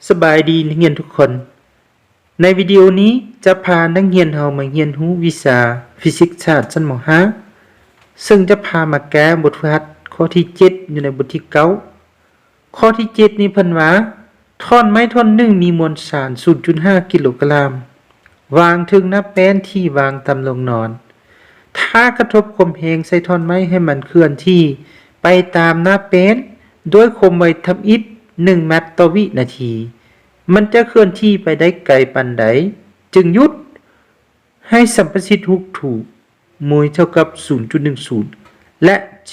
ສະບາຍດີນັກຮຽນທຸກຄົນ. ໃນວິດີໂອນີ້ຈະພານັກຮຽນເຮົາມາຮຽນຮູ້ວິຊາຟີຊິກສາດຊັ້ນ ມໍຫ້າ ເຊິ່ງຈະພາມາແກ້ບົດຝຶກຫັດຂໍ້ທີເຈັດ ຢູ່ໃນບົດທີເກົ້າ. ຂໍ້ທີເຈັດນີ້ເພິ່ນວ່າ ທ່ອນໄມ້ທ່ອນໜຶ່ງມີມວນສານສູນຈຸດຫ້າກິໂລກຣາມ ວາງເທິງໜ້າແປ້ນທີ່ວາງຕາມໂລງນອນ. ຖ້າກະທົບຄວາມແຮງໃສ່ທ່ອນໄມ້ໃຫ້ມັນເຄື່ອນທີ່ໄປຕາມໜ້າແປ້ນດ້ວຍຄວາມໄວທຳອິດໜຶ່ງແມັດຕໍ່ວິນາທີ, ມັນຈະເຄື່ອນທີ່ໄປໄດ້ໄກປານໃດຈຶ່ງຢຸດ? ໃຫ້ສຳປະສິດຮູບຖູ ມ ເທົ່າກັບສູນຈຸດໜຶ່ງສູນ ແລະ G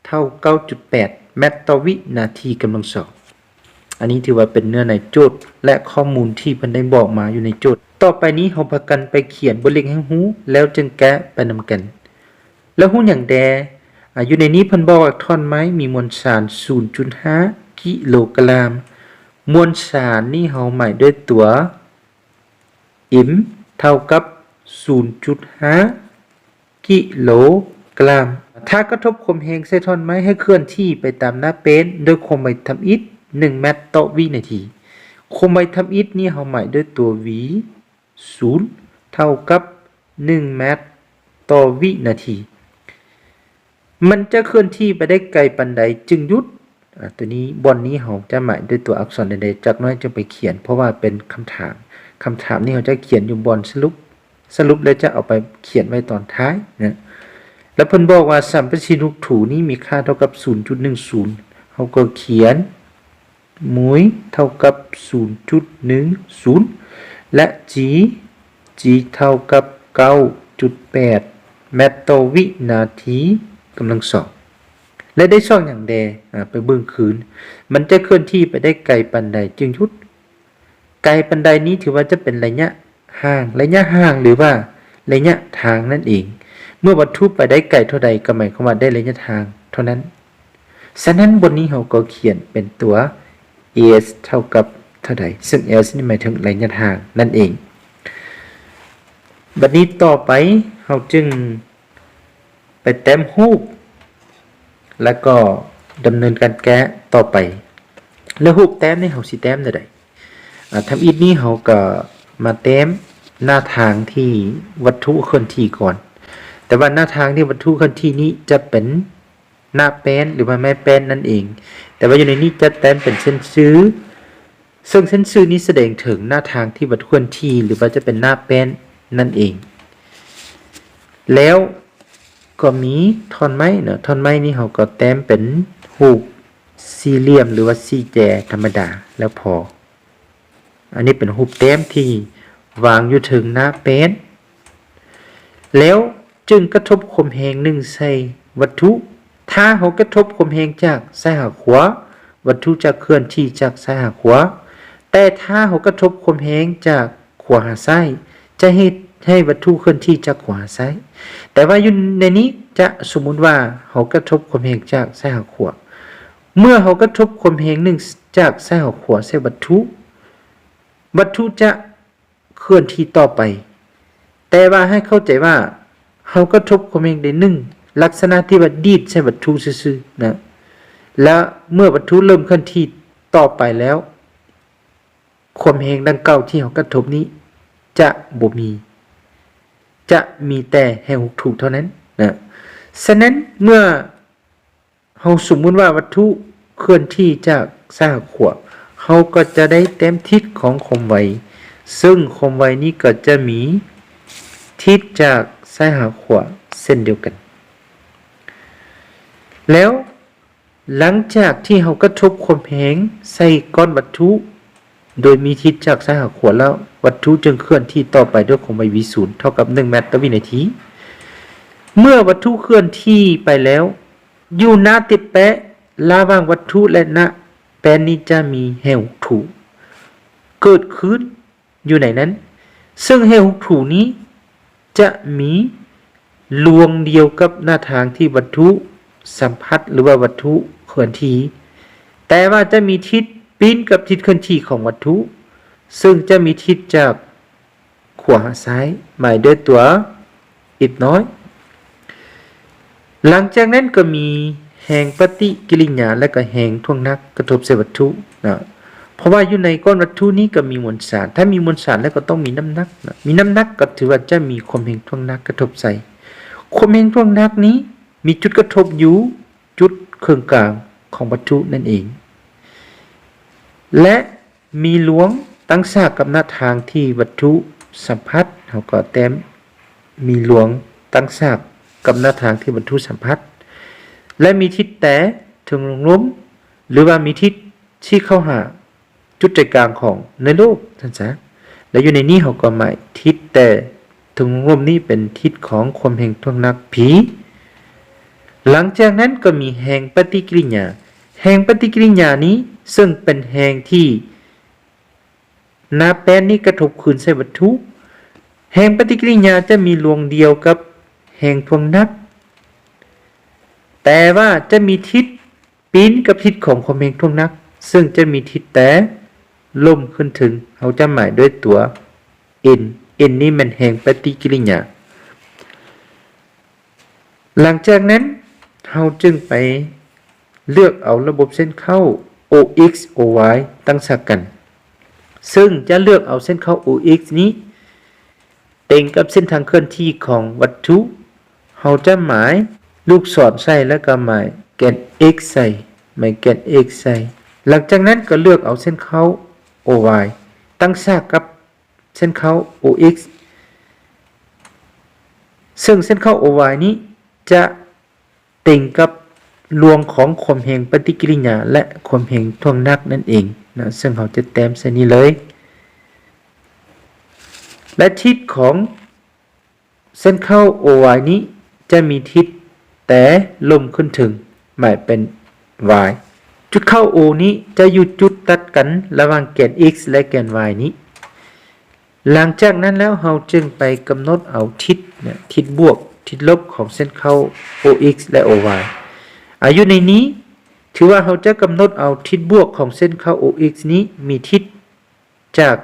ເທົ່າເກົ້າຈຸດແປດແມັດຕໍ່ວິນາທີກຳລັງສອງ. ອັນນີ້ຖືວ່າເປັນເນື້ອໃນໂຈດ ແລະ ຂໍ້ມູນທີ່ເພິ່ນໄດ້ບອກມາຢູ່ໃນໂຈດ. ຕໍ່ໄປນີ້ເຮົາພາກັນໄປຂຽນບົດເລກໃຫ້ຮູ້ ແລ້ວຈຶ່ງແກ້ໄປນຳກັນ. ແລ້ວຮູ້ຫຍັງແດ່? ອາ ຢູ່ໃນນີ້ເພິ່ນບອກວ່າທ່ອນໄມ້ມີມວນສານສູນຈຸດຫ້າກິໂລກຣາມ. ມວນສານນີ້ເຮົາໝາຍດ້ວຍຕົວ M ເທົ່າກັບສູນຈຸດຫ້າກິໂລກຣາມ. ຖ້າກະທົບຄວາມແຮງໃສ່ທ່ອນໄມ້ໃຫ້ເຄື່ອນທີ່ໄປຕາມໜ້າແປ້ນດ້ວຍຄວາມໄວທຳອິດໜຶ່ງແມັດຕໍ່ວິນາທີ. ຄວາມໄວທຳອິດນີ້ເຮົາໝາຍດ້ວຍຕົວ V ສູນເທົ່າກັບໜຶ່ງແມັດຕໍ່ວິນາທີ. ມັນຈະເຄື່ອນທີ່ໄປໄດ້ໄກປານໃດຈຶ່ງຢຸດ? ອາ ຕົວນີ້ ບ່ອນນີ້ເຮົາຈະໝາຍດ້ວຍຕົວອັກສອນໃດໆ ຈັກໜ້ອຍຈຶ່ງໄປຂຽນ ເພາະວ່າເປັນຄຳຖາມ. ຄຳຖາມນີ້ເຮົາຈະຂຽນຢູ່ບ່ອນສະຫຼຸບ, ສະຫຼຸບແລ້ວຈະເອົາໄປຂຽນໄວ້ຕອນທ້າຍນະ. ແລ້ວເພິ່ນບອກວ່າສຳປະສິດຮູບຖູນີ້ມີຄ່າເທົ່າກັບສູນຈຸດໜຶ່ງສູນ, ເຮົາກໍຂຽນ ມ ເທົ່າກັບສູນຈຸດໜຶ່ງສູນ ແລະ G, G ເທົ່າກັບເກົ້າຈຸດແປດແມັດຕໍ່ວິນາທີກຳລັງສອງ. ແລະ ໄດ້ຊ່ອງຫຍັງແດ່? ອາ ໄປເບິ່ງຄືນ. ມັນຈະເຄື່ອນທີ່ໄປໄດ້ໄກປານໃດຈຶ່ງຢຸດ? ໄກປານໃດນີ້ຖືວ່າຈະເປັນໄລຍະຫ່າງ, ໄລຍະຫ່າງ ຫຼືວ່າໄລຍະທາງນັ້ນເອງ. ເມື່ອວັດຖຸໄປໄດ້ໄກເທົ່າໃດ ກໍໝາຍຄວາມວ່າໄດ້ໄລຍະທາງເທົ່ານັ້ນ. ສະນັ້ນ ບົດນີ້ເຮົາກໍຂຽນເປັນຕົວ S ເທົ່າກັບເທົ່າໃດ, ເຊິ່ງ S ນີ້ໝາຍເຖິງໄລຍະທາງນັ້ນເອງ. ບັດນີ້ຕໍ່ໄປເຮົາຈຶ່ງໄປແຕ້ມຮູບ ແລ້ວກໍດຳເນີນການແກ້ຕໍ່ໄປ. ແລ້ວຮູບແຕ້ມນີ້ເຮົາຊິແຕ້ມແນວໃດ? ອາ ທຳອິດນີ້ເຮົາກໍມາແຕ້ມໜ້າທາງທີ່ວັດຖຸເຄື່ອນທີ່ກ່ອນ. ແຕ່ວ່າໜ້າທາງທີ່ວັດຖຸເຄື່ອນທີ່ນີ້ຈະເປັນ ໜ້າແປ້ນ ຫຼືວ່າໄມ້ແປ້ນນັ້ນເອງ, ແຕ່ວ່າຢູ່ໃນນີ້ຈະແຕ້ມເປັນເສັ້ນຊື່, ເຊິ່ງເສັ້ນຊື່ນີ້ສະແດງເຖິງໜ້າທາງທີ່ວັດຖຸເຄື່ອນທີ່ ຫຼືວ່າຈະເປັນໜ້າແປ້ນນັ້ນເອງ. ແລ້ວກໍມີທ່ອນໄມ້ເນາະ, ທ່ອນໄມ້ນີ້ເຮົາກໍແຕ້ມເປັນຮູບສີ່ຫຼ່ຽມ ຫຼືວ່າສີ່ແຈທຳມະດາແລ້ວພໍ. ອັນນີ້ເປັນຮູບແຕ້ມທີ່ວາງຢູ່ເທິງໜ້າແປ້ນ ແລ້ວຈຶ່ງກະທົບຄວາມແຮງໜຶ່ງໃສ່ວັດຖຸ. ຖ້າເຮົາກະທົບຄວາມແຮງຈາກຊ້າຍຫາຂວາ, ວັດຖຸຈະເຄື່ອນທີ່ຈາກຊ້າຍຫາຂວາ, ແຕ່ຖ້າເຮົາກະທົບຄວາມແຮງຈາກຂວາຫາຊ້າຍ, ຈະເຮັດໃຫ້ວັດຖຸເຄື່ອນທີ່ຈາກຂວາຫາຊ້າຍ. ແຕ່ວ່າຢູ່ໃນນີ້ຈະສົມມຸດວ່າເຮົາກະທົບຄວາມແຮງຈາກຊ້າຍຫາຂວາ. ເມື່ອເຮົາກະທົບຄວາມແຮງໜຶ່ງຈາກຊ້າຍຫາຂວາໃສ່ວັດຖຸ, ວັດຖຸຈະເຄື່ອນທີ່ຕໍ່ໄປ. ແຕ່ວ່າໃຫ້ເຂົ້າໃຈວ່າເຮົາກະທົບຄວາມແຮງໄດ້ໜຶ່ງ ລັກສະນະທີ່ວ່າດີດໃສ່ວັດຖຸຊື່ໆນະ, ແລະ ເມື່ອວັດຖຸເລີ່ມເຄື່ອນທີ່ຕໍ່ໄປແລ້ວ, ຄວາມແຮງດັ່ງກ່າວທີ່ເຮົາກະທົບນີ້ຈະບໍ່ມີ, ຈະມີແຕ່ແຮງຫົດຖູເທົ່ານັ້ນນະ. ສະນັ້ນ ເມື່ອ ເຮົາສົມມຸດວ່າວັດຖຸເຄື່ອນທີ່ຈາກຊ້າຍຫາຂວາ, ເຮົາກໍຈະໄດ້ແຕ້ມທິດຂອງຄວາມໄວ, ເຊິ່ງຄວາມໄວນີ້ກໍຈະມີທິດຈາກຊ້າຍຫາຂວາເຊັ່ນດຽວກັນ. ແລ້ວຫຼັງຈາກທີ່ເຮົາກະທົບຄວາມແຮງໃສ່ກ້ອນວັດຖຸ ໂດຍມີທິດຈາກຊ້າຍຫາຂວາແລ້ວ, ວັດຖຸຈຶ່ງເຄື່ອນທີ່ຕໍ່ໄປດ້ວຍຄວາມໄວ v ສູນເທົ່າກັບໜຶ່ງແມັດຕໍ່ວິນາທີ. ເມື່ອວັດຖຸເຄື່ອນທີ່ໄປແລ້ວ, ຢູ່ໜ້າຕິດແປະລະຫວ່າງວັດຖຸ ແລະ ໜ້າແປ້ນນີ້ຈະມີແຮງຫົດຖູເກີດຂຶ້ນຢູ່ໃນນັ້ນ, ເຊິ່ງແຮງຫົດຖູນີ້ຈະມີລວງດຽວກັບໜ້າທາງທີ່ວັດຖຸສຳຜັດ ຫຼືວ່າວັດຖຸເຄື່ອນທີ່, ແຕ່ວ່າຈະມີທິດປີ້ນກັບທິດເຄື່ອນທີ່ຂອງວັດຖຸ, ເຊິ່ງຈະມີທິດຈາກ ຂວາຫາຊ້າຍ ໝາຍດ້ວຍຕົວ F ນ້ອຍ. ຫຼັງຈາກນັ້ນກໍມີແຮງປະຕິກິລິຍາ ແລະ ກໍແຮງຖ່ວງໜັກກະທົບໃສ່ວັດຖຸນະ. ເພາະວ່າຢູ່ໃນກ້ອນວັດຖຸນີ້ກໍມີມວນສານ, ຖ້າມີມວນສານແລ້ວກໍຕ້ອງມີນ້ຳໜັກເນາະ, ມີນ້ຳໜັກກໍຖືວ່າຈະມີຄວາມແຮງຖ່ວງໜັກກະທົບໃສ່. ຄວາມແຮງຖ່ວງໜັກນີ້ມີຈຸດກະທົບຢູ່ຈຸດເຄິ່ງກາງຂອງວັດຖຸນັ້ນເອງ ແລະ ມີລວງຕັ້ງສາກກັບໜ້າທາງທີ່ວັດຖຸສຳຜັດ, ເຮົາກໍແຕ້ມມີລວງຕັ້ງສາກກັບໜ້າທາງທີ່ວັດຖຸສຳຜັດ ແລະ ມີທິດແຕເທິງລວງລຸ່ມ ຫຼືວ່າມີທິດຊີ້ເຂົ້າຫາຈຸດໃຈກາງຂອງເນື້ອໂລກຊັ້ນຊະ. ແລະ ຢູ່ໃນນີ້ເຮົາກໍໝາຍທິດແຕເທິງລວງລຸ່ມນີ້ເປັນທິດຂອງຄວາມແຮງຖ່ວງໜັກ P. ຫຼັງຈາກນັ້ນກໍມີແຮງປະຕິກິລິຍາ. ແຮງປະຕິກິລິຍານີ້ເຊິ່ງເປັນແຮງທີ່ໜ້າແປ້ນນີ້ກະທົບຄືນໃສ່ວັດຖຸ. ແຮງປະຕິກິລິຍາຈະມີລວງດຽວກັບແຮງຖ່ວງໜັກ, ແຕ່ວ່າຈະມີທິດປີ້ນກັບທິດຂອງຄວາມແຮງຖ່ວງໜັກ, ເຊິ່ງຈະມີທິດແຕລົມຂຶ້ນເທິງ, ເຮົາຈະໝາຍດ້ວຍຕົວ N. N ນີ້ແມ່ນແຮງປະຕິກິລິຍາ. ຫຼັງຈາກນັ້ນເຮົາຈຶ່ງໄປເລືອກເອົາລະບົບເສັ້ນເຂົ້າ OX OY ຕັ້ງສາກກັນ, ເຊິ່ງຈະເລືອກເອົາເສັ້ນເຂົ້າ OX ນີ້ເຕັງກັບເສັ້ນທາງເຄື່ອນທີ່ຂອງວັດຖຸ. ເຮົາຈະໝາຍລູກສອນໃສ່ ແລ້ວກໍໝາຍແກນ X ໃສ່, ໝາຍແກນ X ໃສ່. ຫຼັງຈາກນັ້ນກໍເລືອກເອົາເສັ້ນເຂົ້າ OY ຕັ້ງສາກກັບ ເສັ້ນເຂົ້າ OX, ເຊິ່ງເສັ້ນເຂົ້າ OY ນີ້ຈະເຕັງກັບລວງຂອງຄວາມແຮງປະຕິກິລິຍາ ແລະ ຄວາມແຮງຖ່ວງໜັກນັ້ນເອງນະ, ເຊິ່ງເຮົາຈະແຕ້ມໃສ່ນີ້ເລີຍ. ແລະ ທິດຂອງເສັ້ນເຂົ້າ OY ນີ້ຈະມີທິດແຕລົມຂຶ້ນເທິງ, ໝາຍເປັນ Y. ຈຸດເຂົ້າ O ນີ້ຈະຢູ່ຈຸດຕັດກັນລະຫວ່າງແກນ X ແລະ ແກນ Y ນີ້. ຫຼັງຈາກນັ້ນແລ້ວເຮົາຈຶ່ງໄປກຳນົດເອົາທິດນະ, ທິດບວກ, ທິດລົບຂອງເສັ້ນເຂົ້າ OX ແລະ OY. ອາ ຢູ່ໃນນີ້ຖືວ່າເຮົາຈະກຳນົດເອົາທິດບວກຂອງເສັ້ນເຂົ້າ OX ນີ້ມີທິດຈາກ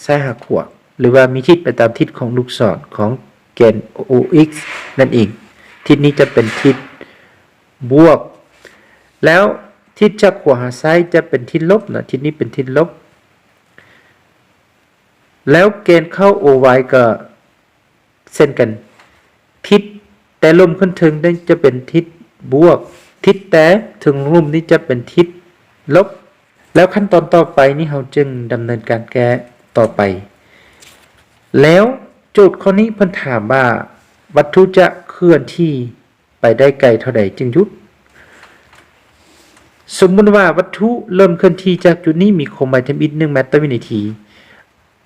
ຊ້າຍຫາຂວາ ຫຼືວ່າມີທິດໄປຕາມທິດຂອງລູກສອນຂອງແກນ OX ນັ້ນເອງ. ທິດນີ້ຈະເປັນທິດບວກ, ແລ້ວທິດຈາກຂວາຫາຊ້າຍຈະເປັນທິດລົບນະ, ທິດນີ້ເປັນທິດລົບ. ແລ້ວແກນເຂົ້າ OY ກໍເຊັ່ນກັນ, ທິດແຕລົມຂຶ້ນເທິງນີ້ຈະເປັນທິດບວກ, ທິດແຕເທິງລຸ່ມນີ້ຈະເປັນທິດລົບ. ແລ້ວຂັ້ນຕອນຕໍ່ໄປນີ້ເຮົາຈຶ່ງດຳເນີນການແກ້ຕໍ່ໄປ. ແລ້ວໂຈດຂໍ້ນີ້ເພິ່ນຖາມວ່າ ວັດຖຸຈະເຄື່ອນທີ່ ໄປໄດ້ໄກເທົ່າໃດຈຶ່ງຢຸດ? ສົມມຸດວ່າວັດຖຸເລີ່ມເຄື່ອນທີ່ຈາກຈຸດນີ້ມີຄວາມໄວທຳອິດໜຶ່ງແມັດຕໍ່ວິນາທີ.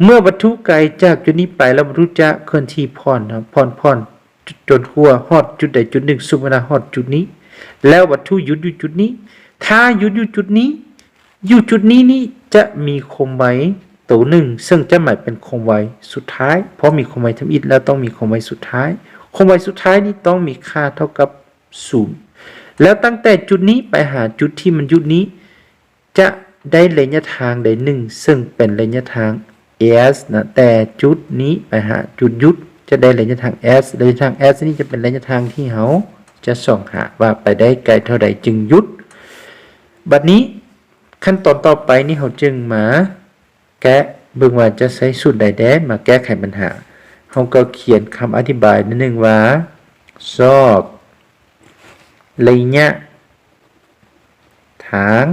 ເມື່ອວັດຖຸໄກຈາກຈຸດນີ້ໄປ ແລ້ວວັດຖຸຈະເຄື່ອນທີ່ຜ່ອນ, ຜ່ອນ, ຜ່ອນຈົນກວ່າຮອດຈຸດໃດຈຸດໜຶ່ງ, ສົມມຸດວ່າຮອດຈຸດນີ້ ແລ້ວວັດຖຸຢຸດຢູ່ຈຸດນີ້. ຖ້າຢຸດຢູ່ຈຸດນີ້, ຢູ່ຈຸດນີ້ນີ້ຈະມີຄວາມໄວໂຕໜຶ່ງ ເຊິ່ງຈະໝາຍເປັນຄວາມໄວສຸດທ້າຍ, ເພາະມີຄວາມໄວທຳອິດແລ້ວຕ້ອງມີຄວາມໄວສຸດທ້າຍ. ຄວາມໄວສຸດທ້າຍນີ້ຕ້ອງມີຄ່າເທົ່າກັບສູນ. ແລ້ວຕັ້ງແຕ່ຈຸດນີ້ໄປຫາຈຸດທີ່ມັນຢຸດນີ້ ຈະໄດ້ໄລຍະທາງໃດໜຶ່ງ ເຊິ່ງເປັນໄລຍະທາງ S ນະ, ແຕ່ຈຸດນີ້ໄປຫາຈຸດຢຸດ ຈະໄດ້ໄລຍະທາງ S. ໄລຍະທາງ S ນີ້ຈະເປັນໄລຍະທາງທີ່ເຮົາຈະສ່ອງຫາວ່າໄປໄດ້ໄກເທົ່າໃດຈຶ່ງຢຸດ. ບັດນີ້ ຂັ້ນຕອນຕໍ່ໄປນີ້ເຮົາຈຶ່ງມາແກະເບິ່ງວ່າຈະໃຊ້ສູດໃດແດ່ມາແກ້ໄຂບັນຫາ. ເຮົາກໍຂຽນຄຳອະທິບາຍໜ້ອຍໜຶ່ງວ່າ ຊອກໄລຍະທາງ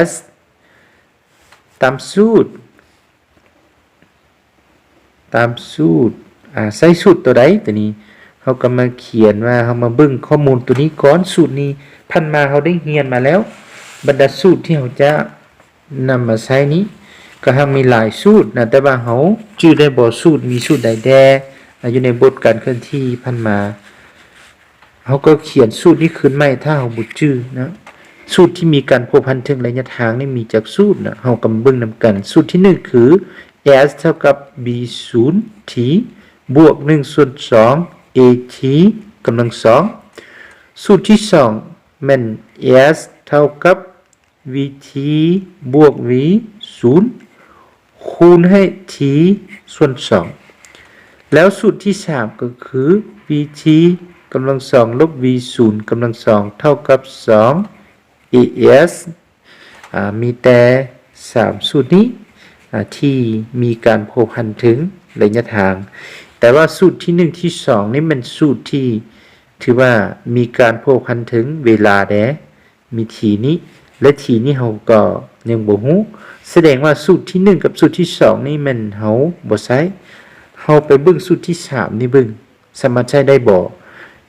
S ຕາມສູດ ຕາມສູດ ອາ ໃຊ້ສູດຕົວໃດຕົວນີ້ ເຮົາກໍມາຂຽນວ່າ ເຮົາມາເບິ່ງຂໍ້ມູນຕົວນີ້ກ່ອນ. ສູດນີ້ຜ່ານມາເຮົາໄດ້ຮຽນມາແລ້ວ, ບັນດາສູດທີ່ເຮົາຈະນຳມາໃຊ້ນີ້ ກໍຫາກມີຫຼາຍສູດນະ, ແຕ່ວ່າເຮົາຈື່ໄດ້ບໍ່ ສູດ ມີສູດໃດແດ່ ອາ ຢູ່ໃນບົດການເຄື່ອນທີ່ຜ່ານມາ. ເຮົາກໍຂຽນສູດນີ້ຄືນໃໝ່ ຖ້າເຮົາບໍ່ຈື່ນະ. ສູດທີ່ມີການພົວພັນເຖິງໄລຍະທາງນີ້ມີຈັກສູດນະ? ເຮົາກໍມາເບິ່ງນຳກັນ. ສູດທີໜຶ່ງຄື S ເທົ່າກັບ V ສູນ T ບວກ ໜຶ່ງສ່ວນສອງ A T ກຳລັງສອງ. ສູດທີສອງແມ່ນ S ເທົ່າກັບ V T ບວກ V ສູນ ຄູນໃຫ້ T ສ່ວນສອງ. ແລ້ວສູດທີສາມກໍຄື V T ກຳລັງສອງ ລົບ V ສູນ ກຳລັງສອງ ເທົ່າກັບສອງ A S. ອາ ມີແຕ່ສາມສູດນີ້ ອາ ທີ່ມີການພົວພັນເຖິງໄລຍະທາງ. ແຕ່ວ່າສູດທີໜຶ່ງ ທີສອງນີ້ແມ່ນສູດທີ່ຖືວ່າມີການພົວພັນເຖິງເວລາແດ່ ມີທີນີ້ ແລະ ທີນີ້ເຮົາກໍຍັງບໍ່ຮູ້. ສະແດງວ່າສູດທີໜຶ່ງກັບສູດທີສອງນີ້ແມ່ນເຮົາບໍ່ໃຊ້. ເຮົາໄປເບິ່ງສູດທີສາມນີ້ເບິ່ງ ສາມາດໃຊ້ໄດ້ບໍ່?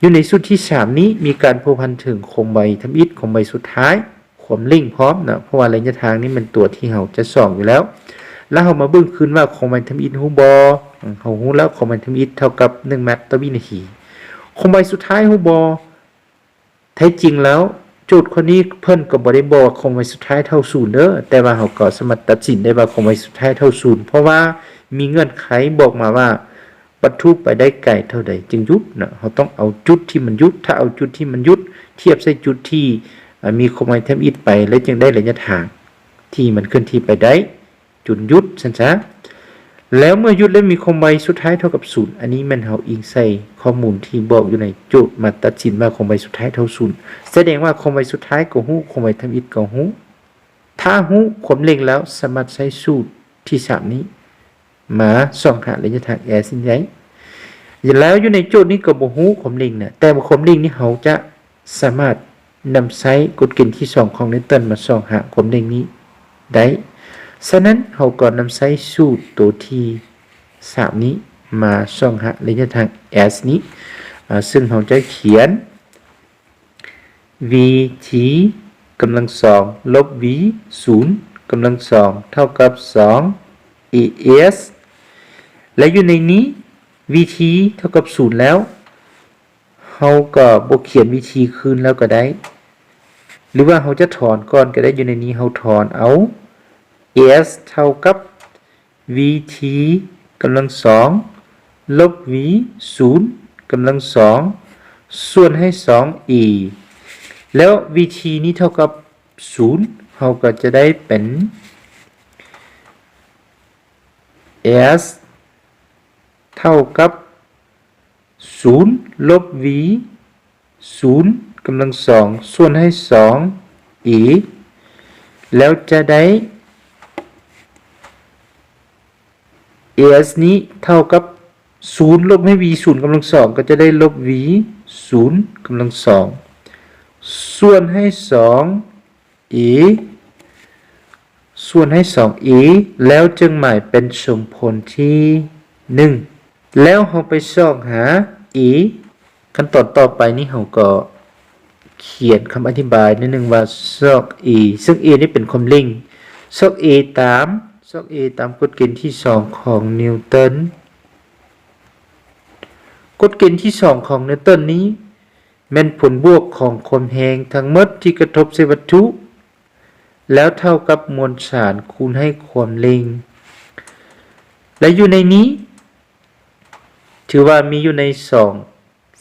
ຢູ່ໃນສູດທີສາມນີ້ມີການພົວພັນເຖິງຄວາມໄວທຳອິດ, ຄວາມໄວສຸດທ້າຍ, ຄວາມເລັ່ງພ້ອມນະ, ເພາະວ່າໄລຍະທາງນີ້ແມ່ນຕົວທີ່ເຮົາຈະສ່ອງຢູ່ແລ້ວ. ແລ້ວເຮົາມາເບິ່ງຄືນວ່າຄວາມໄວທຳອິດຮູ້ບໍ່? ເຮົາຮູ້ແລ້ວຄວາມໄວທຳອິດເທົ່າກັບໜຶ່ງແມັດຕໍ່ວິນາທີ. ຄວາມໄວສຸດທ້າຍຮູ້ບໍ່? ແທ້ຈິງແລ້ວໂຈດຂໍ້ນີ້ເພິ່ນກໍບໍ່ໄດ້ບອກວ່າຄວາມໄວສຸດທ້າຍເທົ່າສູນເດີ, ແຕ່ວ່າເຮົາກໍສາມາດຕັດສິນໄດ້ວ່າຄວາມໄວສຸດທ້າຍເທົ່າສູນ ເພາະວ່າມີເງື່ອນໄຂບອກມາວ່າວັດຖຸໄປໄດ້ໄກເທົ່າໃດຈຶ່ງຢຸດນະ. ເຮົາຕ້ອງເອົາຈຸດທີ່ມັນຢຸດ, ຖ້າເອົາຈຸດທີ່ມັນຢຸດທຽບໃສ່ຈຸດທີ່ ອາ ມີຄວາມໄວທຳອິດໄປ ແລ້ວຈຶ່ງໄດ້ໄລຍະທາງທີ່ມັນເຄື່ອນທີ່ໄປໄດ້ ຈົນຢຸດຊັ້ນຊະ. ແລ້ວເມື່ອຢຸດແລ້ວມີຄວາມໄວສຸດທ້າຍເທົ່າກັບສູນ. ອັນນີ້ແມ່ນເຮົາອີງໃສ່ຂໍ້ມູນທີ່ບອກຢູ່ໃນໂຈດມາຕັດສິນວ່າຄວາມໄວສຸດທ້າຍເທົ່າສູນ. ສະແດງວ່າຄວາມໄວສຸດທ້າຍກໍຮູ້, ຄວາມໄວທຳອິດກໍຮູ້. ຖ້າຮູ້ຄວາມເລັ່ງແລ້ວ ສາມາດໃຊ້ສູດທີສາມນີ້ມາສ່ອງຫາໄລຍະທາງ S ນີ້ໄດ້. ແລ້ວຢູ່ໃນໂຈດນີ້ກໍບໍ່ຮູ້ຄວາມເລັ່ງນະ, ແຕ່ວ່າຄວາມເລັ່ງນີ້ເຮົາຈະ ສາມາດນຳໃຊ້ກົດເກນທີສອງຂອງນິວຕັນມາສ່ອງຫາຄວາມເລັ່ງນີ້ໄດ້. ສະນັ້ນເຮົາກໍນຳໃຊ້ສູດໂຕທີສາມນີ້ມາສ່ອງຫາໄລຍະທາງ S ນີ້ ອາ ຊຶ່ງເຮົາຈະຂຽນ vt ກຳລັງສອງ ລົບ v ສູນ ກຳລັງສອງ ເທົ່າກັບສອງ AS ແລະ ຢູ່ໃນນີ້ vt ເທົ່າກັບສູນແລ້ວ ເຮົາກໍບໍ່ຂຽນ vt ຄືນແລ້ວກໍໄດ້ ຫຼືວ່າເຮົາຈະຖອນກ່ອນກໍໄດ້. ຢູ່ໃນນີ້ເຮົາຖອນເອົາ s ເທົ່າກັບ vt ກຳລັງສອງ ລົບ v ສູນ ກຳລັງສອງ ສ່ວນໃຫ້ສອງ a ແລ້ວ vt ນີ້ເທົ່າກັບສູນ ເຮົາກໍຈະໄດ້ເປັນ s ເທົ່າກັບ ສູນ ລົບ v ສູນ ກຳລັງສອງ ສ່ວນໃຫ້ສອງ a ແລ້ວຈະໄດ້ s ນີ້ເທົ່າກັບສູນ ລົບໃຫ້ v ສູນ ກຳລັງສອງ ກໍຈະໄດ້ ລົບ v ສູນ ກຳລັງສອງ ສ່ວນໃຫ້ສອງ a ສ່ວນໃຫ້ສອງ a ແລ້ວຈຶ່ງໝາຍເປັນສົມຜົນທີໜຶ່ງ ແລ້ວເຮົາໄປຊອກຫາ a. ຂັ້ນຕອນຕໍ່ໄປນີ້ເຮົາກໍຂຽນຄຳອະທິບາຍໜ້ອຍໜຶ່ງວ່າຊອກ a ເຊິ່ງ a ນີ້ເປັນຄວາມເລັ່ງ. ຊອກ a ຕາມ ຊອກ a ຕາມກົດເກນທີສອງຂອງນິວຕັນ. ກົດເກນທີສອງຂອງນິວຕັນນີ້ ແມ່ນຜົນບວກຂອງຄວາມແຮງທັງໝົດທີ່ກະທົບໃສ່ວັດຖຸ ແລ້ວເທົ່າກັບມວນສານຄູນໃຫ້ຄວາມເລັ່ງ ແລະ ຢູ່ໃນນີ້ຖືວ່າມີຢູ່ໃນສອງ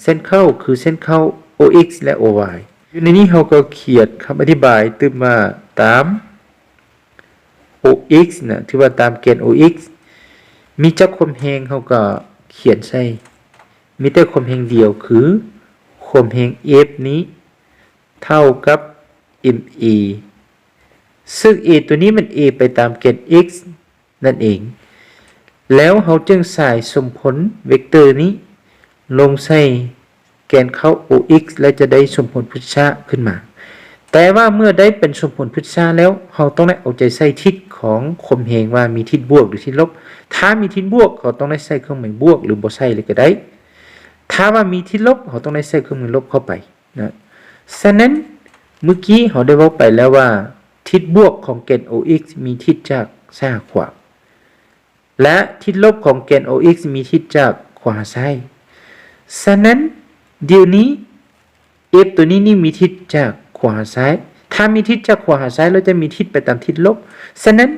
ເສັ້ນເຄົ້າ ຄືເສັ້ນເຄົ້າ O X ແລະ O Y. ຢູ່ໃນນີ້ເຮົາກໍຂຽນຄຳອະທິບາຍຕື່ມວ່າຕາມ O X ນະ ຖືວ່າຕາມແກນ O X ມີຈັກຄວາມແຮງ ເຮົາກໍຂຽນໃສ່ ມີແຕ່ຄວາມແຮງດຽວ ຄືຄວາມແຮງ F ນີ້ເທົ່າກັບ M A ເຊິ່ງ A ຕົວນີ້ແມ່ນ A ໄປຕາມແກນ X ນັ້ນເອງ ແລ້ວເຮົາຈຶ່ງສາຍສົມຜົນເວັກເຕີນີ້ລົງໃສ່ ແກນເຄົ້າ O X ແລ້ວຈະໄດ້ສົມຜົນພຶດຊະຂຶ້ນມາ. ແຕ່ວ່າເມື່ອໄດ້ເປັນສົມຜົນພຶດຊະແລ້ວ ເຮົາຕ້ອງໄດ້ເອົາໃຈໃສ່ທິດຂອງຄວາມແຮງວ່າມີທິດບວກ ຫຼື ທິດລົບ. ຖ້າມີທິດບວກ ເຮົາຕ້ອງໄດ້ໃສ່ເຄື່ອງໝາຍບວກ ຫຼື ບໍ່ໃສ່ເລີຍກໍໄດ້. ຖ້າວ່າມີທິດລົບ ເຮົາຕ້ອງໄດ້ໃສ່ເຄື່ອງໝາຍລົບເຂົ້າໄປນະ. ສະນັ້ນ ເມື່ອກີ້ເຮົາໄດ້ເວົ້າໄປແລ້ວວ່າ ທິດບວກຂອງແກນ O X ມີທິດຈາກຊ້າຍຫາຂວາ. ແລະ ທິດລົບຂອງແກນ O X ມີທິດຈາກຂວາຫາຊ້າຍ. ສະນັ້ນ ດຽວນີ້ F ຕົວນີ້ນີ້ມີທິດຈາກຂວາຫາຊ້າຍ. ຖ້າມີທິດຈາກຂວາຫາຊ້າຍ ແລ້ວຈະມີທິດໄປຕາມທິດລົບ. ສະນັ້ນ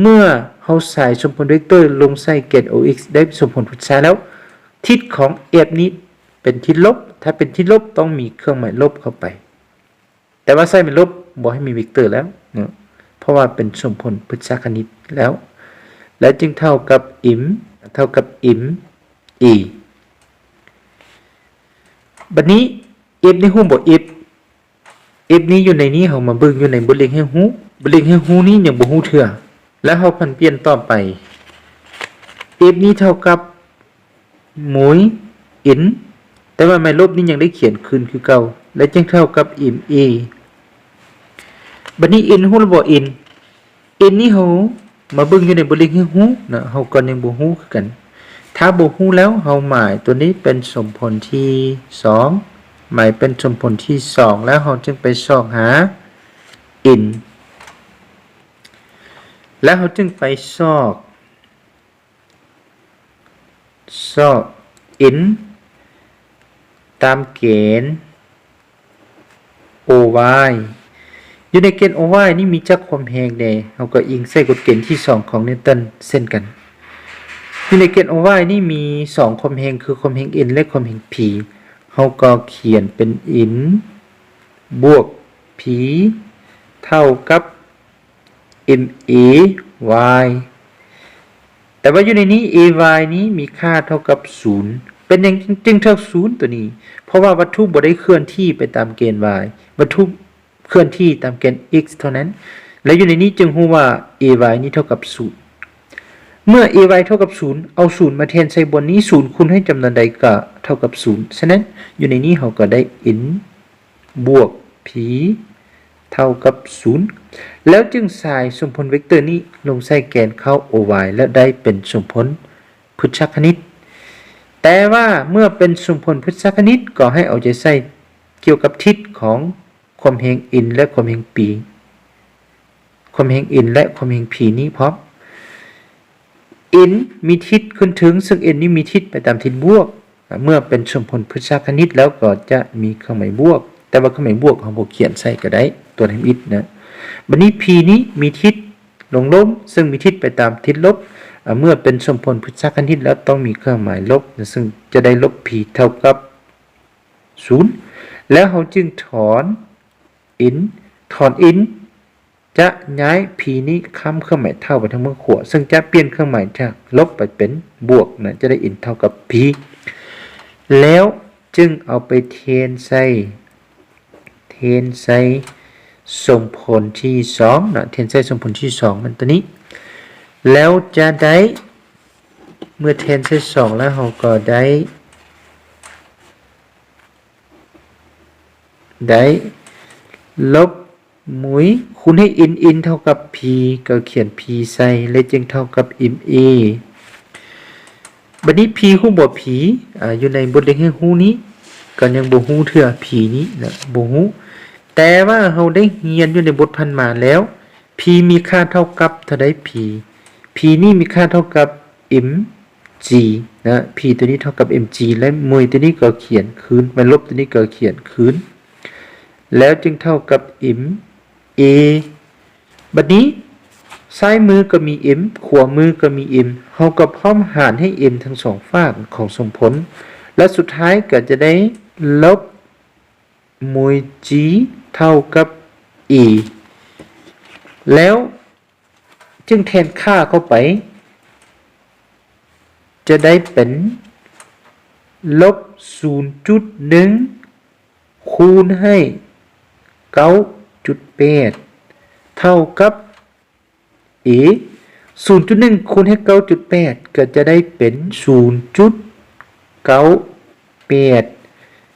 ເມື່ອເຮົາສາຍສົມຜົນເວັກເຕີລົງໃສ່ແກນ O X ໄດ້ສົມຜົນພຸດຊາແລ້ວ ທິດຂອງ F ນີ້ເປັນທິດລົບ. ຖ້າເປັນທິດລົບ ຕ້ອງມີເຄື່ອງໝາຍລົບເຂົ້າໄປ. ແຕ່ວ່າໃສ່ເປັນລົບ ບໍ່ໃຫ້ມີເວັກເຕີແລ້ວເນາະ ເພາະວ່າເປັນສົມຜົນພຶດຊະຄະນິດແລ້ວ ແລະ ຈຶ່ງເທົ່າກັບ M ເທົ່າກັບ M A. ບັດນີ້ F ນີ້ຮູ້ບໍ່ F F ນີ້ຢູ່ໃນນີ້ ເຮົາມາເບິ່ງຢູ່ໃນບົດເລກໃຫ້ຮູ້ ບົດເລກແຫ່ງຮູນີ້ຍັງບໍ່ຮູ້ເທື່ອ ແລ້ວເຮົາຜັນປ່ຽນຕໍ່ໄປ f ນີ້ເທົ່າກັບ ມູຍ n ແຕ່ວ່າໝາຍລົບນີ້ຍັງໄດ້ຂຽນຄືນຄືເກົ່າ ແລະຈຶ່ງເທົ່າກັບ m a. ບັດນີ້ n ຮູ້ແລ້ວບໍ່? n n ນີ້ເຮົາມາເບິ່ງຢູ່ໃນບົດເລກແຫ່ງຮູເນາະ ເຮົາກໍຍັງບໍ່ຮູ້ຄືກັນ. ຖ້າບໍ່ຮູ້ແລ້ວ ເຮົາໝາຍຕົວນີ້ເປັນສົມຜົນທີສອງ ໝາຍເປັນສົມຜົນທີສອງ ແລ້ວເຮົາຈຶ່ງໄປຊອກຫາ n ແລ້ວເຮົາຈຶ່ງໄປຊອກ ຊອກ n ຕາມແກນ O y. ຢູ່ໃນແກນ O y ນີ້ມີຈັກຄວາມແຮງແດ່? ເຮົາກໍອີງໃສ່ກົດເກນທີສອງຂອງນິວຕັນເຊັ່ນກັນ. ຢູ່ໃນແກນ O y ນີ້ມີສອງຄວາມແຮງ ຄືຄວາມແຮງ n ແລະຄວາມແຮງ p. ເຮົາກໍຂຽນເປັນ n ບວກ p ເທົ່າກັບ m a y. ແຕ່ວ່າຢູ່ໃນນີ້ a y ນີ້ມີຄ່າເທົ່າກັບສູນ. ເປັນຫຍັງຈຶ່ງເທົ່າສູນຕົວນີ້? ເພາະວ່າວັດຖຸບໍ່ໄດ້ເຄື່ອນທີ່ໄປຕາມແກນ y, ວັດຖຸເຄື່ອນທີ່ຕາມແກນ x ເທົ່ານັ້ນ ແລະຢູ່ໃນນີ້ຈຶ່ງຮູ້ວ່າ a y ນີ້ເທົ່າກັບສູນ. ເມື່ອ a y ເທົ່າກັບສູນ ເອົາສູນມາແທນໃສ່ບ່ອນນີ້ ສູນຄູນໃຫ້ຈຳນວນໃດກໍເທົ່າກັບສູນ. ສະນັ້ນ ຢູ່ໃນນີ້ເຮົາກໍໄດ້ n ບວກ p ເທົ່າກັບສູນ ແລ້ວຈຶ່ງສາຍສົມຜົນເວັກເຕີນີ້ລົງໃສ່ແກນເຄົ້າ O y ແລ້ວໄດ້ເປັນສົມຜົນພຶດຊະຄະນິດ. ແຕ່ວ່າເມື່ອເປັນສົມຜົນພຶດຊະຄະນິດ ກໍໃຫ້ເອົາໃຈໃສ່ກ່ຽວກັບທິດຂອງຄວາມແຮງ n ແລະຄວາມແຮງ p ຄວາມແຮງ n ແລະຄວາມແຮງ p ນີ້ພ້ອມ. n ມີທິດຂຶ້ນເທິງ ເຊິ່ງ n ນີ້ມີທິດໄປຕາມທິດບວກ. ເມື່ອເປັນສົມຜົນພຶດຊະຄະນິດແລ້ວກໍຈະມີເຄື່ອງໝາຍບວກ, ແຕ່ວ່າເຄື່ອງໝາຍບວກເຮົາບໍ່ຂຽນໃສ່ກໍໄດ້, ຕົວະທຳອິດນະ. ບັດນີ້ p ນີ້ມີທິດລົງລົມ, ເຊິ່ງມີທິດໄປຕາມທິດລົບ. ເມື່ອເປັນສົມຜົນພຶດຊະຄະນິດແລ້ວຕ້ອງມີເຄື່ອງໝາຍລົບນະ, ເຊິ່ງຈະໄດ້ລົບ p ເທົ່າກັບສູນ ແລ້ວເຮົາຈຶ່ງຖອນ n, ຖອນ n ຈະຍ້າຍ p ນີ້ຂ້າມເຄື່ອງໝາຍເທົ່າໄປທາງເບື້ອງຂວາ, ເຊິ່ງຈະປ່ຽນເຄື່ອງໝາຍຈາກລົບໄປເປັນບວກນະ, ຈະໄດ້ n ເທົ່າກັບ p ແລ້ວຈຶ່ງເອົາໄປແທນໃສ່ ແທນໃສ່ສົມຜົນທີສອງນະ, ແທນໃສ່ສົມຜົນທີສອງ ມັນຕົວນີ້ ແລ້ວຈະໄດ້ ເມື່ອແທນໃສ່ສອງແລ້ວ ເຮົາກໍໄດ້ ໄດ້ລົບ ມຸຍ ຄູນໃຫ້ n, n ເທົ່າກັບ p ກໍຂຽນ p ໃສ່ ແລະຈຶ່ງເທົ່າກັບ m a. ບັດນີ້ p ຮູ້ບໍ່? p ອາ ຢູ່ໃນບົດເລກແຫ່ງຮູ້ນີ້ ກໍຍັງບໍ່ຮູ້ເທື່ອ p ນີ້ນະ ບໍ່ຮູ້. ແຕ່ວ່າເຮົາໄດ້ຮຽນຢູ່ໃນບົດຜ່ານມາແລ້ວ p ມີຄ່າເທົ່າກັບເທົ່າໃດ? p, p ນີ້ມີຄ່າເທົ່າກັບ mg ນະ, p ຕົວນີ້ເທົ່າກັບ mg ແລະ ມຸຍຕົວນີ້ກໍຂຽນຄືນ, ແມ່ນລົບຕົວນີ້ກໍຂຽນຄືນ ແລ້ວຈຶ່ງເທົ່າກັບ ma. ບັດນີ້ ຊ້າຍມືກໍມີ m, ຂວາມືກໍມີ m, ເຮົາກໍພ້ອມຫານໃຫ້ m ທັງສອງຟາກຂອງສົມຜົນ ແລະ ສຸດທ້າຍກໍຈະໄດ້ລົບ ມຸຍ g ເທົ່າກັບ a ແລ້ວຈຶ່ງແທນຄ່າເຂົ້າໄປ ຈະໄດ້ເປັນລົບສູນຈຸດໜຶ່ງຄູນໃຫ້ເກົ້າຈຸດແປດ ເທົ່າກັບ a. ສູນຈຸດໜຶ່ງຄູນໃຫ້ເກົ້າຈຸດແປດ ກໍຈະໄດ້ເປັນສູນຈຸດເກົ້າແປດ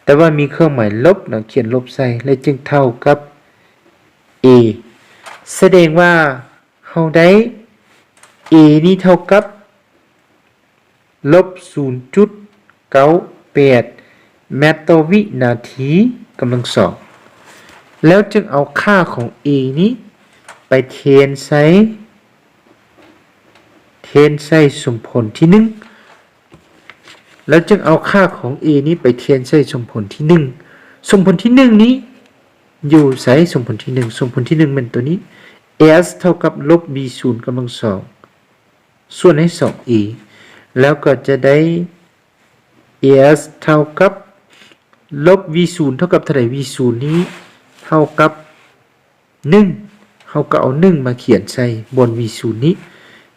ແຕ່ວ່າມີເຄື່ອງໝາຍລົບນະ, ຂຽນລົບໃສ່ ແລະ ຈຶ່ງເທົ່າກັບ a. ສະແດງວ່າເຮົາໄດ້ a ນີ້ເທົ່າກັບ ລົບສູນຈຸດເກົ້າແປດແມັດຕໍ່ວິນາທີກຳລັງສອງ ແລ້ວຈຶ່ງເອົາຄ່າຂອງ a ນີ້ໄປແທນໃສ່ ແທນໃສ່ສົມຜົນທີໜຶ່ງ ແລ້ວຈຶ່ງເອົາຄ່າຂອງ a ນີ້ໄປແທນໃສ່ສົມຜົນທີໜຶ່ງ. ສົມຜົນທີໜຶ່ງນີ້ຢູ່ໃສ? ສົມຜົນທີໜຶ່ງ ສົມຜົນທີໜຶ່ງແມ່ນຕົວນີ້ s ເທົ່າກັບລົບ v ສູນກຳລັງສອງ ສ່ວນໃຫ້ສອງ a ແລ້ວກໍຈະໄດ້ s ເທົ່າກັບລົບ v ສູນເທົ່າກັບເທົ່າໃດ? v ສູນນີ້ເທົ່າກັບໜຶ່ງ ເຮົາກໍເອົາໜຶ່ງມາຂຽນໃສ່ບ່ອນ v ສູນນີ້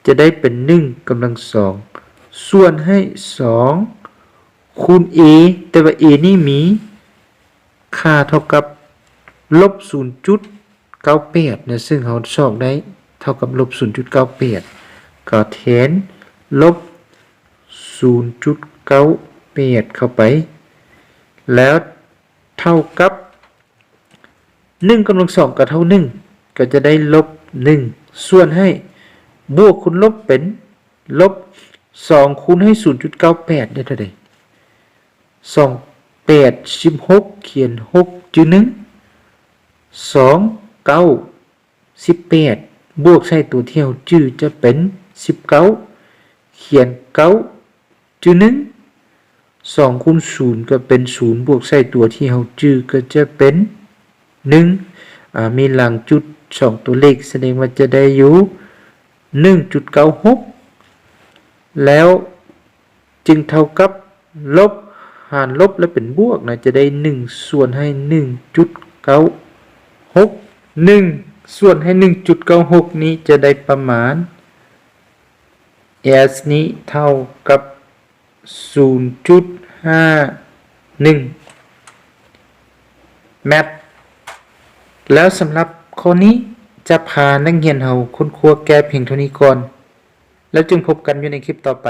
ຈະໄດ້ເປັນໜຶ່ງກຳລັງສອງ ສ່ວນໃຫ້ສອງຄູນ a ແຕ່ວ່າ a ນີ້ມີຄ່າເທົ່າກັບລົບສູນຈຸດ ເກົ້າແປດນະ ຊຶ່ງເຮົາຊອກໄດ້ເທົ່າກັບລົບສູນຈຸດເກົ້າແປດ ກໍແທນລົບສູນຈຸດເກົ້າແປດເຂົ້າໄປ ແລ້ວເທົ່າກັບ ໜຶ່ງກຳລັງສອງກໍເທົ່າໜຶ່ງ ກໍຈະໄດ້ລົບໜຶ່ງ ສ່ວນໃຫ້ບວກຄູນລົບເປັນລົບສອງຄູນໃຫ້ສູນຈຸດເກົ້າແປດໄດ້ເທົ່າໃດ? ສອງແປດສິບຫົກ ຂຽນຫົກຈື່ໜຶ່ງ ສອງເກົ້າສິບແປດ ບວກໃສ່ຕົວທີ່ເຮົາຈື່ຈະເປັນສິບເກົ້າ ຂຽນເກົ້າຈື່ໜຶ່ງ ສອງຄູນສູນກໍເປັນສູນ ບວກໃສ່ຕົວທີ່ເຮົາຈື່ກໍຈະເປັນໜຶ່ງ ອາ ມີຫຼັງຈຸດສອງຕົວເລກ ສະແດງວ່າຈະໄດ້ຢູ່ໜຶ່ງຈຸດເກົ້າຫົກ ແລ້ວຈຶ່ງເທົ່າກັບລົບຫານລົບ ແລະ ເປັນບວກນະ ຈະໄດ້ໜຶ່ງສ່ວນໃຫ້ໜຶ່ງຈຸດເກົ້າຫົກ ໜຶ່ງສ່ວນໃຫ້ໜຶ່ງຈຸດເກົ້າຫົກນີ້ຈະໄດ້ປະມານ S ນີ້ເທົ່າກັບສູນຈຸດຫ້າໜຶ່ງ ແມັດ ແລ້ວສຳລັບຂໍ້ນີ້ຈະພານັກຮຽນເຮົາຄົ້ນຄວ້າແກ້ພຽງເທົ່ານີ້ກ່ອນ ແລ້ວຈຶ່ງພົບກັນຢູ່ໃນຄລິບຕໍ່ໄປ.